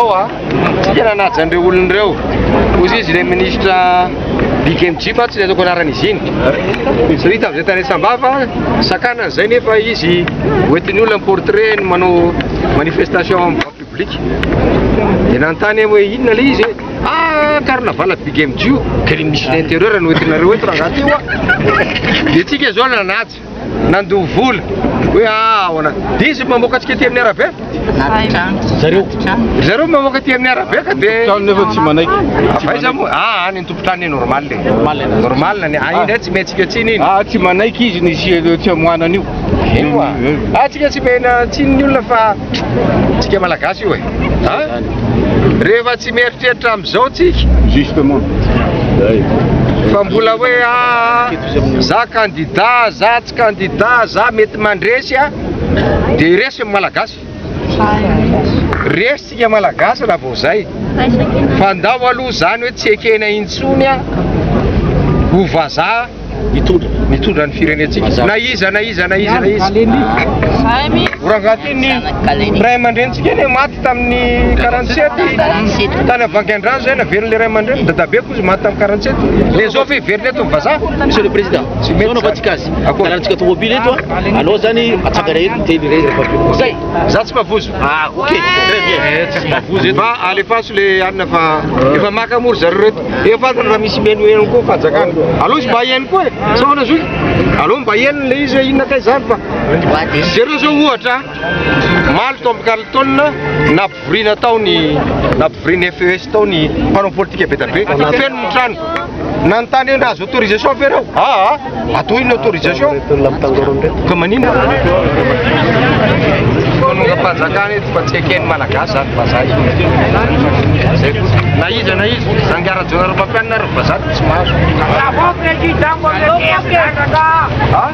Ao a, tsika nanaja an'ireo olona ireo. Hozy izy ilay minisitra Big MJ fa tsy ilay ataoko anarana izy iny. Satria tamin'izay tany Sambava, sakanana izay nefa izy hoentin'ny olona ny portrait ny manao manifestation amin'ny voie publique. Dia nanontany aho hoe inona ilay izy e? Ah, carnaval Big MJ io. Ka ilay ministre de l'intérieur no entinareo eto rangahy ty oa. Dia tsika izao nanaja. Nandoa vola hoe ahoana? Dia izy mamoaka antsika aty amin'ny arabe? Zareo. Zareo mamoaka aty amin'ny arabe ka dia. Tompon-trano nefa tsy manaiky. Avy aiza moa? Ah, any ny tompon-trano iny normal e. Normal e. Normal ny. Ah, iny indray tsy omentsika tsiny iny. Ah, tsy manaiky izy ny sy tsy amoahana an'io. Ewa. Ah, tsika tsy omena tsiny ny olona fa tsika malagasy io e. Ah? Rehefa tsy mieritreritra amin'izao tsika. Justement. Fa mbola hoe ah, za candidat, za tsy candidat, za mety mandresy a, dia resy ny Malagasy. Resy tsika Malagasy raha vao zay. Fa ndao aloha zany hoe tsy ekena intsony a, ho vazaha Mitondra. mitondra ny firenentsika. Na iza na iza na iza na iza. O rangahy ty ny ray aman-drenintsika anie maty tamin'ny 47 tany Avangandrano zay naverin'ilay ray aman-dreny dadabeko izy maty tamin'ny 47 dia zao ve hiverina eto ny vazaha? Monsieur le Président, Tsy mety zao anaovantsika azy. Akory. Karahantsika tomobile eto a, anao zany atsangana eto miteny irery rehefa avy eo. Zay. Za tsy mavozo. Ah, ok. Très bien. Tsy mavozo eto. Fa alefaso le anona fa efa maka moa ry zareo reto. Efa fantany raha misy mihainohaino koa fanjakana. Aleo izy mba hihaino koa e. Sa ahoana zoky? Aleo mba hihaino le izy hoe inona kay zany fa. Jereo zao ohatra. Omaly tao amin'ny Carlton, nampivoriana tao ny nampivorian'ny FES tao ny mpanao politika be dia be. Feno ny trano. Nanontany hoe nahazo autorisation ve ireo? Aa, atao inona autorisation? Ka maninona? Fanongam-panjakana eto fa tsy eken'ny Malagasy zany vazaha io. Zay fotsiny. Na iza na iza, Rangahy Rajaonarimampianina ary ny vazaha dia tsy mahazo. Ah?